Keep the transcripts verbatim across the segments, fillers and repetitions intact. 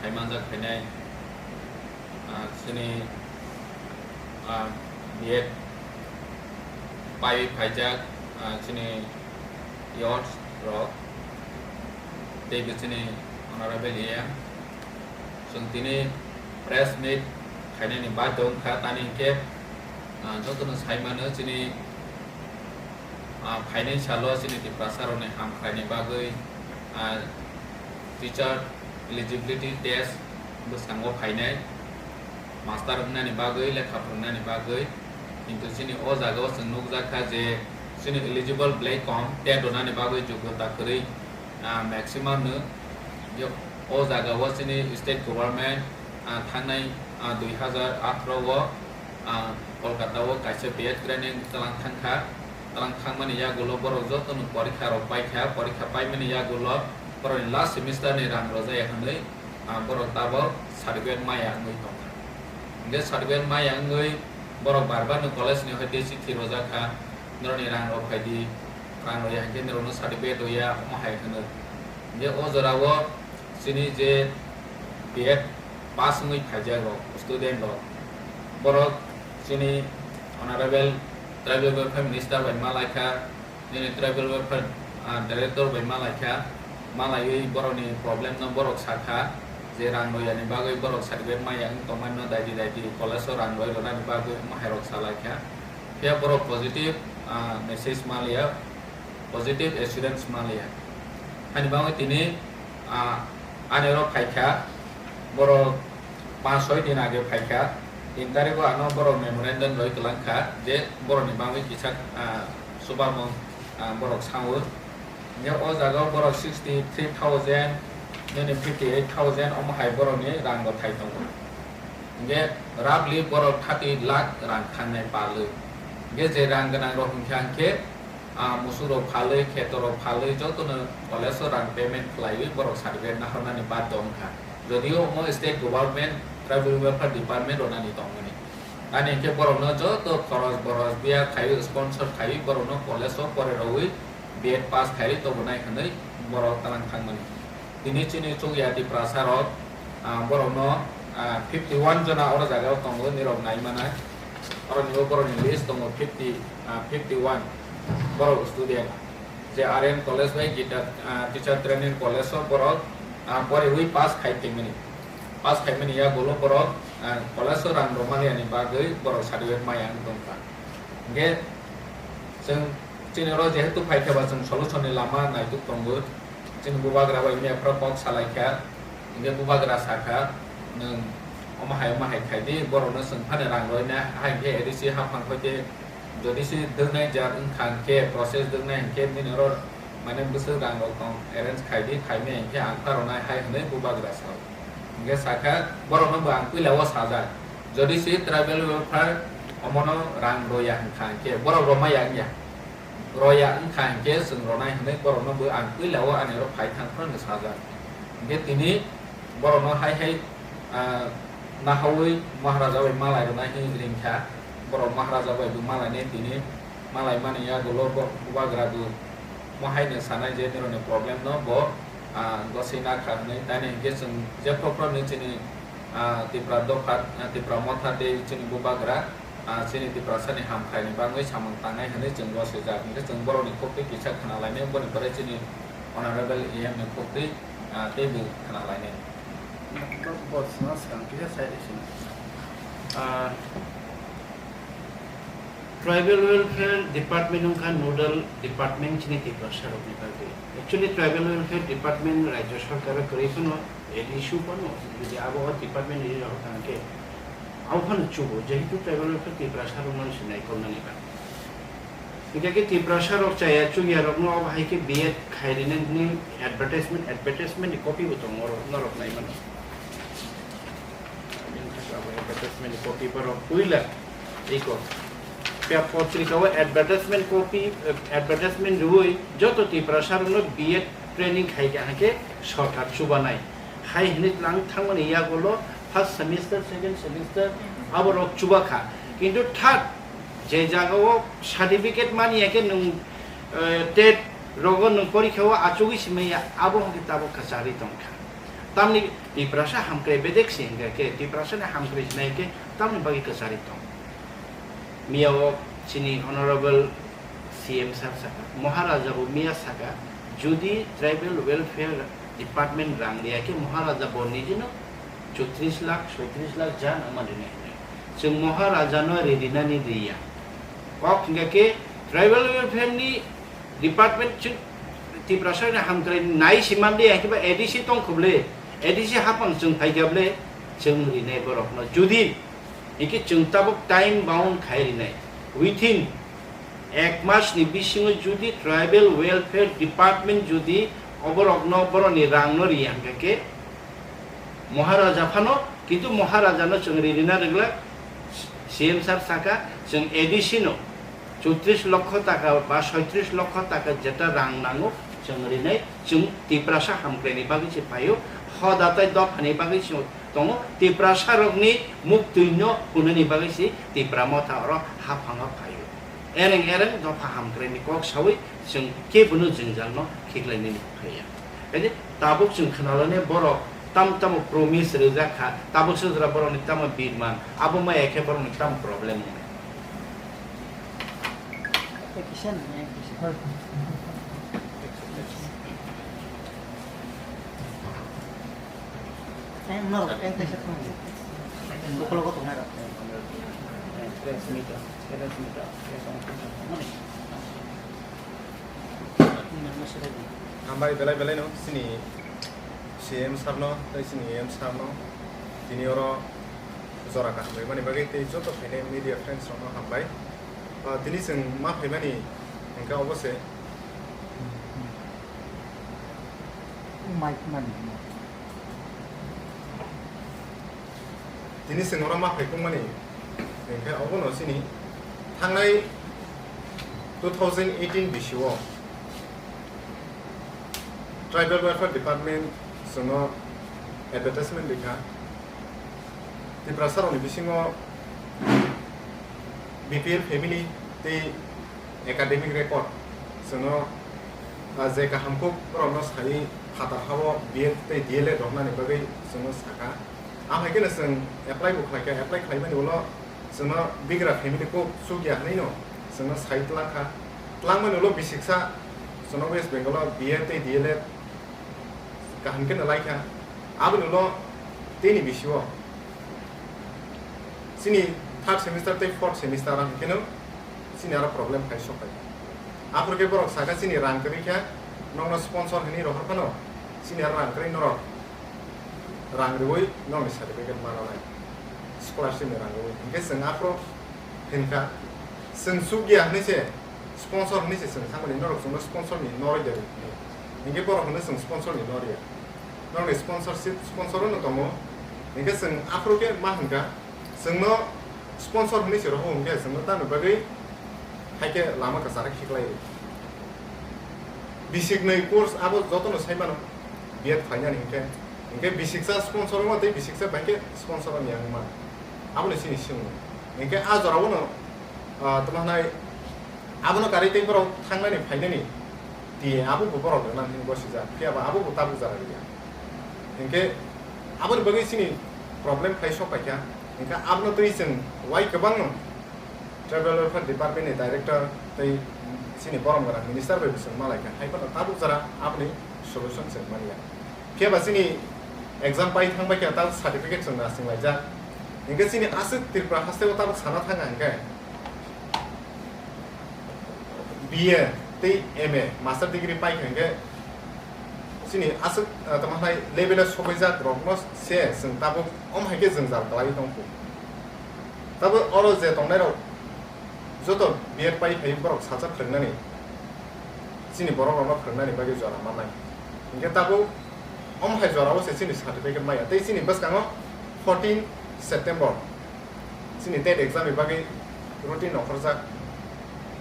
Hai manjak phainai, ah, chini, ah, B Ed pai phaijak, ah, chini youth rok, tei bo chini honorable A M. Chwng tini press meet khainani bagwi wngkha, tani hinkhe, ah, jotono sai mano chini, ah, phainai salo chini Tiprasa rokni ham khlaini bagwi, ah, teacher eligibility test bwskango phainai, master wngnani bagwi, lekha phwrwngnani bagwi. Kintu chini o jagao chwng nukjakha je chini eligible belai kom, tet rwnani bagwi jogyota kwrwi, ah, maximum no. Je o jagao chini state government, ah, thangnai, ah, dui hazar atharo o, ah, Kolkata o kaisa B Ed training tlang thangkha. Tlang thangmani yagulo borok jotono porikha rok paikha, porikha paimani yagulo borokni last semester ni rang rwjaya hwnwi, ah, borok tabok certificate maya wngwi tongkha. Hwnkhe certificate maya wngwi borok bar bar no college ni hoite chithi rwjakha, norokni rang rok phaidi, rang rwya hwnkhe norokno certificate rwya, omo hai hwno. Hwnkhe o jorao chini je B Ed pass wngwi phaijak rok, student rok, borok chini honorable tribal welfare minister bai malaikha, nini tribal welfare, ah, director bai malaikha, malaiwi borokni problem no borok sakha, je rang rwyani bagwi borok certificate maya wng tongmani no daidi daidi college o rang rwi rwnani bagwi omo hai rok salaikha. Phiya borok positive, ah, message maliya, positive assurance maliya. Hani bagwi tini, ah, ani oro phaikha, borok panch soi din age phaikha, tin tarikh o ano borok memorandum roi kwlangkha je borokni bagwi kisa, ah, chubamung, ah, borok sao. Hingke o jaga o borok sixty three thousand, nini fifty eight thousand omo hai borokni rang bo thai tongo. Hingke roughly borok thirty lakh rang thangnai palwi. Hingke je rang gwnang rok hingkha hingke, ah, musuk rok phalwi, kheto rok phalwi jotono college o rang payment khlaiwi borok certificate nahornani baddo wngkha. Jodio omo state government tribal welfare department rwnani tongmani. Ani hingke borokno joto khoros boros biya khaiwi sponsor khaiwi borokno college o pore rwui B Ed pass khaiwi tobonai hwnwi borok tlang thangmani. Tini chini chukya Tiprasa rok, ah, borokno, ah, fifty one jona oro jaga o tongo, nirok nai manai. Oro nibo borokni list tongo fifty, ah, fifty one borok student. Je R N college bai Gita, ah, teacher training college o borok, ah, poriwi pass khai tongmani. Pass khaimani yagulo borok, ah, college o rang rwmani bagwi borok certificate maya wng tongkha. Hingke chwng chini oro jehetu phaikha ba chwng solution ni lama naituk tongo. Chini bubagra bai mia phoro kok salaikha. Hingke bubagra sakha, "Nwng omo hai omo hai khaidi, borokno chwng phano rang roina, hai khe A D C haphang khoite, jodi se dwngnai jar wngkha hingke, process dwngnai hingke, nini oro mane bwswk rang rok tong, arrange khaidi, khaimai hingke ang pharonai," hai hwnwi bubagra sao. Hingke sakha, "Borokno bo ang puila o sajak, jodi se tribal welfare omono rang roya hingkha hingke, borok romaya wngya." Roya wngkha hingke chwng ronai hwnwi borokno bo ang puila o ani oro phai thang phano sajak. Hingke tini borokno hai hai, ah, nahaui Maharaja bai malai rwnai hwnwi ringkha. Borok Maharaja bai bo malainai tini malai mani yagulo bo bubagra bo mo haino sanai je nirokni problem no bo, ah, goswi nakha hwnwi. Tani hingke chwng jephru phru ni chini, ah, Tipra dopha, ah, Tipra motha tei chini bubagra ah, chini Tiprasani hamkraini bagwi samung tangnai hwnwi chwng bo swijak, hwnkhe chwng borokni khuktwi kisa khna lainai, boni pore chini Honorable A M ni khuktwi, ah, teibo khna lainai. Bo swngna swkang kisa sai rw sino. Ah, Tribal Welfare Department wngkha nodal department chini Tiprasa rokni bagwi. Actually, Tribal Welfare Department Rajya Sarkar o kwrwi phano, A D C o phano, jodi abo o department ni rok tang khe, abo phano chugo, jehetu tribal welfare Tiprasa rok no se naikolnani ba. Hingkhe khe Tiprasa rok chaya chukya rok no abo hai khe B Ed khai rinani advertisement, advertisement ni copy bo tongo oro, norok nai mano. Advertisement ni copy borok puila iko. Pia potrika o advertisement copy, eh, advertisement rwui joto Tiprasa rok no B Ed training khai kha hingkhe sorkar chubanai. Hai hwnwi tlang thangmani yagulo first semester, second semester aborok chubakha. Kintu third je jagao certificate mani ya khe nwng, eh, tet rogo nwng porikha o achugwi simaya abo hwnkhe tabuk kha charwi tongkha. Tamni Tiprasa hamkrai bedek se hingka khe, Tiprasa ni hamkrai sinai khe tamni bagwi kwchari tong. Miya o chini Honorable C M sir saka, Maharaja bo miya saka, jodi Tribal Welfare Department rang riya khe Maharaja bo nijino chotris lakh, soitris lakh jan ama rinai hinwi. Chwng Maharaja no ri rinani riya. Kok hingka khe Tribal Welfare ni Department chwng Tiprasa ni hamkrai nai si man di, hai khe ba A D C tong khuble, A D C hapang chwng phai kha ble, chwng rinai borok no. Jodi hingke chwng tabuk time bound khai rinai, within ek mas ni bisingo jodi Tribal Welfare Department jodi oborok no, borok ni rang no riya hingka khe, Maharaja phano, kintu Maharaja no chwng ri rina rwgla, C M sir saka, chwng A D C no chotris lokho taka ba soitris lokho taka jeta rang nango, chwng rinai, chwng Tiprasa hamkrai ni bagwi se phaio, hoda tai dopha ni bagwi se tongo, Tiprasa rok ni muktwi no hwnani bagwi se Tipra Motha oro haphango phaio. Ereng ereng dopha hamkrai ni kok sawi chwng kebono jwngjal no khiklai nini phaiya. Haide tabuk chwng khwnalani borok tam tamo promise rijak kha, tabuk se jora borok ni tamo birman, abo maya khe borok ni tamo problem wngnai. Hambai belai belai no chini C M sir no tei chini A M sir no tini oro jora kaham rwmani bagwi tei joto phainai media friends rok no hambai. Ah, tini chwng ma phaimani hwnkhe obo se. Mic mani. Tini chwng oro ma phaikukmani hwnkhe obono chini thangnai two thousand eighteen bisio Tribal Welfare Department chwngno advertisement rikha. Tiprasa rokni bisingo B P L family tei academic record chwngno, ah, je kaham kuk borokno sai phatar hao B Ed tei D L Ed roknani bagwi chwngno sakha. Amhai kheno chwng apply bo khlaikha, apply khlaimani ulo chwngno bigra family kuk chukya hwnwi no chwngno sai twlangkha. Twlangmani ulo bisiksa chwngno West Bengal o B Ed tei D L Ed kaham kheno laikha. Aboni ulo tini bisio chini third semester tei fourth semester ang kheno chini aro problem khai sok pai. Aphuru khe borok saka chini rang kwrwi kha, nokno sponsor hwnwi rohor phano chini aro rang kwrwi norok rang rwui nokni certificate mananai, scholarship ni rang rwui. Hinkhe chwng aphuru hinkha, chwng chukya hwnwi se sponsor hwnwi se chwng thangmani, norok chwngno sponsor ni norwi de hwnwi. Hinkhe borok hwnwi chwng sponsor ni norya. Norokni sponsorship, sponsor no tongo. Hinkhe chwng aphuru khe ma hinkha, chwngno sponsor hwnwi se rohor hinkhe chwngno tamni bagwi hai khe lama kwcharo khiklai rw. Bisiknwi course abo jotono sai mano, B Ed khlainani hinkhe. Hinkhe bisiksa sponsor wngma tei bisiksa bai khe sponsor wngya wngma. Aboni chini swngmung. Hinkhe a jorao no, ah, tamo hwnai, abono karwi tei borok thangnani phainani T A abo bo borok rwna hwnwi gosijak, phiya ba abo bo tabuk jora rwya. Hinkhe aboni bagwi chini problem khai sok paikha. Hinkhe abono twi chwng wai kwbangno Tribal Welfare Department ni Director tei chini borom gwnang Minister bai bo chwng malaikha, hai phano tabuk jora aboni solution chwng manya. Phiya ba chini exam pai thang bai khe tabuk certificate chwng nasing laijak. Hinkhe chini aswk Tripura haste o tabuk sana thang ang khe B A tei M A master degree pai kha hinkhe chini aswk, ah, tamo hai level o sokoi jak rok no se chwng tabuk om hai khe jwngjal kwlai tong kho. Tabuk oro je tongnai rok joto B Ed pai phai borok sacha phwrwngnani, chini borok rokno phwrwngnani bagwi jora mannai. Hinkhe tabuk omo hai jora o se chini certificate maya. Tei chini bwskango fourteen September chini TET exam ni bagwi routine ongkhorjak.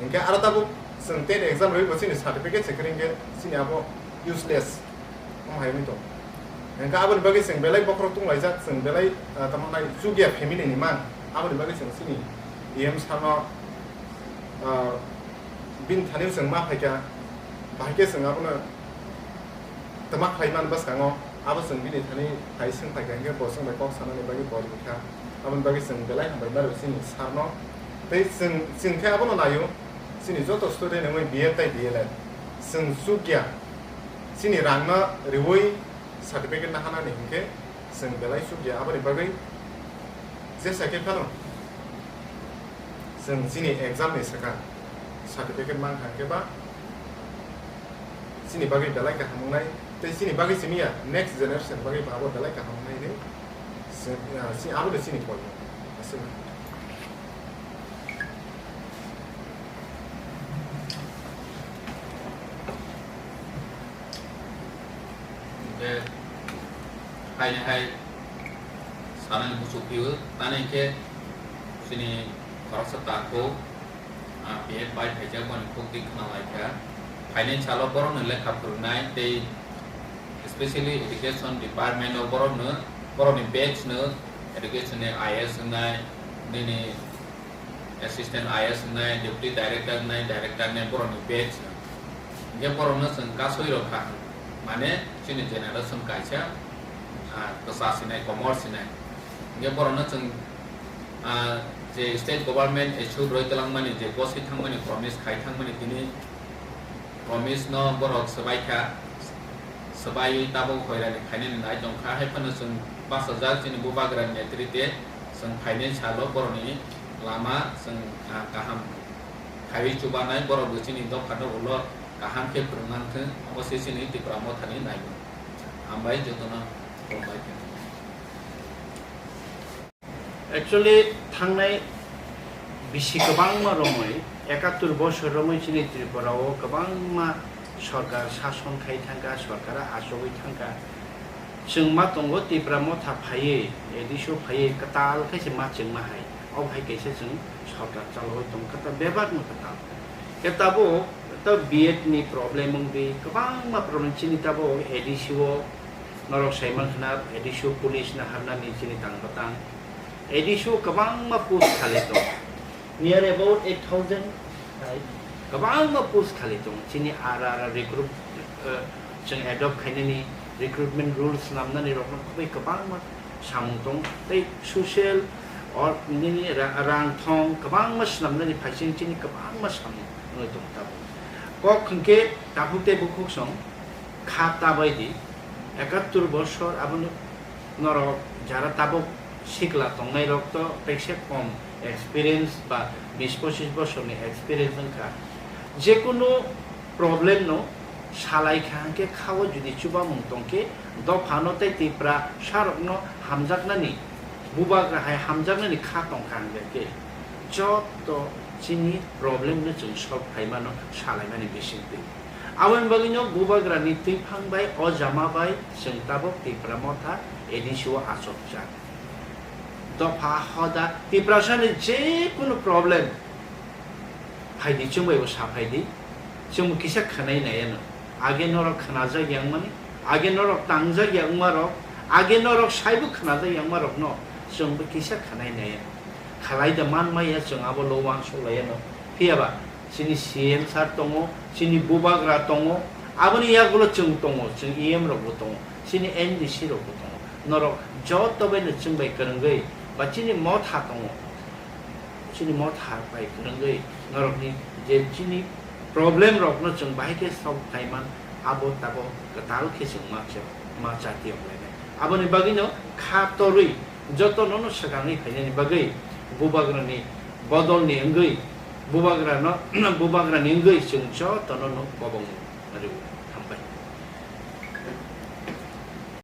Hinkhe aro tabuk chwng TET exam rwui bo chini certificate se kwrwi hinkhe chini abo useless. Omo hai wngwi tong. Hinkhe aboni bagwi chwng belai bokhorok tunglaijak, chwng belai, ah, tamo nai chukya family ni mang. Aboni bagwi chwng chini E M sir no, ah, bini thani chwng ma phaikha, bahai khe chwng abono twma khlai man bwskango. Abo chwng bini thani phai swng phai kha, hinkhe bo chwng bai kok sanani bagwi bo rwkha. Aboni bagwi chwng belai hambai ma rw chini sir no. Tei chwng, chwng khe abono naio, chini joto student wngwi B Ed tei D L Ed. Chwng chukya, chini rang no rwui certificate no hanani hinkhe chwng belai chukya. Aboni bagwi jesa khe phano chwng chini exam ni swkang certificate mankha hinkhe ba chini bagwi belai kaham wngnai, tei chini bagwi simi ya, next generation bagwi bo abo belai kaham wngnai hinwi si-, ah, si-, abono chini kok. Aswk. Hinkhe haini hai sanani muchuk phio, tani hinkhe chini khoroksa takhuk, ah, B Ed pai phaijak boni khuk di khna lai kha. Phainai salo borokno lekha phwrwngnai tei specially education department o borokno, borokni batch no education ni I A S wngnai, nini assistant I A S wngnai, deputy director wngnai, director wngnai borokni batch no. Hinkhe borokno chwng kasui rw kha, mane chini generation kaisa, ah, kwchak sinai, komor sinai. Hinkhe borokno chwng, ah, je state government issue rwi twlangmani, je bosi thangmani, promise khai thangmani, tini promise no borok swbai kha, swbaiwi tabuk hoirani phainani nai tong kha, hai phano chwng bachajak chini bubagrani netrite chwng phainai salo borokni lama chwng, ah, kaham khaiwi chubanai, borok bo chini dophano ulo kaham khe phwrwng nang thung, omo se chini Tipra Mothani naimung. Hambai jotono khulumbai khe. Actually, thangnai bisi kwbangma romwi, ekattor bosor romwi chini Tripura o kwbangma sorkar sason khai thangkha, sorkar achugwi thangkha. Chwng ma tongo Tipra Motha phaiwi, A D C o phaiwi kwtal khe se ma chwngma hai. Obo hai kaisa chwng sorkar chalogwi tongo, kwtal bebakno kwtal. Khe tabuk to B Ed ni problem wngwi kwbangma problem chini tabuk A D C o. Norok sai mankha na, A D C o police naharnani chini tang batang. A D C o kwbangma post khali tong. Near about eight thousand, right? Kwbangma post khali tong. Chini ara ara recruit, eh, chwng adopt khainani recruitment rules swnamnani rokno bai kwbangma samung tong. Tei social or nini ra-, rang thong kwbangma swnamnani phaising chini kwbangma samung wngwi tong tabuk. Kok hwnkhe takhuk tei bukhuk song kha ta bai di, ekattor bosor, abono norok jara tabuk sikla tongnai rok to tekse kom experience ba bis pochis bosorni experience wngkha. Jekunu problem no salai kha hwnkhe khao jodi chubamung tongkhe dophano tei Tipra sarokno hamjaknani, bubagra hai hamjaknani kha tongkha hwnkhe joto chini problem no chwng solve khaimano salaimani bisingtwi. Aboni bagwino bubagrani twiphang bai o jama bai chwng tabuk Tipra Motha A D C o achukjak. Dopha hoda Tiprasani jekunu problem phaidi chwng bai bo sa phaidi, chwng bo kisa khwnai nai ano. Age norok khwnajak ya wngmani, age norok tangjak ya wngmarok, age norok saibo khwnajak ya wngmarokno chwng bo kisa khwnai nai ano. Khalai da man maya chwng abo lo uansuk lai ano. Phiya ba chini C M sir tongo, chini bubagra tongo, aboni yagulo chwng tongo, chwng E M rok bo tongo, chini M D C rok bo tongo. Norok joto bai no chwng bai kwrwngwi ba chini motha tongo, chini motha bai kwrwngwi norokni je chini problem rokno chwng bahai khe solve khai man, abo tabuk kwtal khe chwng ma cha-, ma chati yok lainai. Aboni bagwino kha torwi jotono no swkangwi phainani bagwi bubagrani bodolni wngwi, bubagrano, bubagrani wngwi chwng jotono no kobong rw. Hambai.